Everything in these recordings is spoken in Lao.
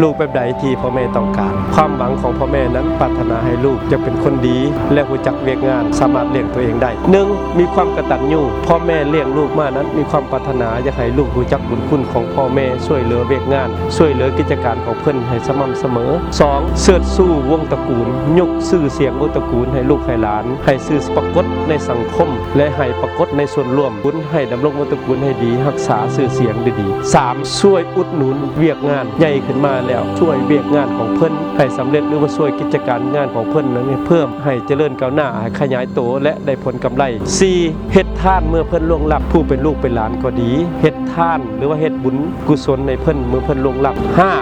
ລູກແບບໃດທີ່ພໍ່ແມ່ຕ້ອງການ? ຄວາມຫວັງຂອງພໍ່ແມ່ນັ້ນປາດຖະໜາໃຫ້ລູກຈະເປັນຄົນດີ ແລະ ຮູ້ຈັກວຽກງານ, ສາມາດລ້ຽງຕົວເອງໄດ້. ໜຶ່ງ, ມີຄວາມກະຕັນຍູ. ພໍ່ແມ່ລ້ຽງລູກມານັ້ນມີຄວາມປາດຖະໜາຢາກໃຫ້ລູກຮູ້ຈັກບຸນຄຸນຂອງພໍ່ແມ່, ຊ່ວຍເຫຼືອວຽກງານ, ຊ່ວຍເຫຼືອກິດຈະການຂອງເພິ່ນໃຫ້ສະໝ່ຳສະເໝີ. ສອງ, ເຊີດຊູວົງຕະກູນ, ຍົກຊື່ສຽງວົງຕະກູນໃຫ້ລູກໃຫ້ຫຼານ, ໃຫ້ຊື່ປາກົດໃນສັງຄົມ ແລະ ໃຫ້ປາກົດໃນສ່ວນລວມ. ບຸນໃຫ້ດຳລົງວົງຕະກູນໃຫ້ດີ, ຮັກສາຊື່ສຽງໄດ້ດີ. ສາມ, ຊ່ວຍອຸດໜູນວຽກງານ. ໃຫຍ່ຂຶ້ນມາແລ້ວ ຊ່ວຍວຽກງານຂອງເພິ່ນໃຫ້ສຳເລັດ ຫຼືວ່າຊ່ວຍກິດຈະການງານຂອງເພິ່ນນັ້ນໃຫ້ເພີ່ມ, ໃຫ້ຈະເລີນກ້າວໜ້າ, ໃຫ້ຂະຫຍາຍໂຕ ແລະ ໄດ້ຜົນກຳໄລ. ສີ່, ເຮັດທານເມື່ອເພິ່ນລ່ວງລັບຜູ້ເປັນລູກເປັນຫຼານກໍດີ, ເຮັດທານ ຫຼືວ່າເຮັດບຸນກຸສົນໃຫ້ເພິ່ນເມື່ອເພິ່ນລ່ວງລັບ. ຫ້າ,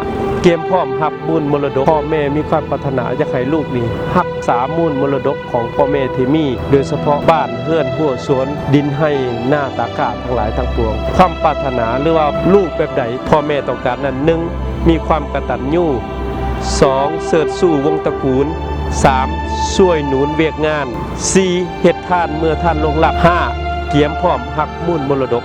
ກຽມພ້ອມຮັບມູນມໍລະດົກ. ພໍ່ແມ່ມີຄວາມປາດຖະໜາຢາກໃຫ້ລູກນີ້ຮັກສາມູນມໍລະດົກຂອງພໍ່ແມ່ທີ່ມີ, ໂດຍສະເພາະບ້ານເຮືອນຮົ້ວສວນ, ດິນໄຮ່ນາຕາກ້າທັງຫຼາຍທັງປວງ. ຄວາມປາດຖະໜາ ຫຼືວ່າລູກແບບໃດພໍ່ແມ່ຕ້ອງການນັ້ນ, ໜຶ່ງ, ມີຄວາມກະຕັນຍູ. ສອງ, ເຊີດຊູວົງຕະກູນ. ສາມ, ຊ່ວຍໜູນວຽກງານ. ສີ່, ເຮັດທານເມື່ອທ່ານລ່ວງລັບ. ຫ້າ, ກຽມພ້ອມຮັບມູນມໍລະດົກ.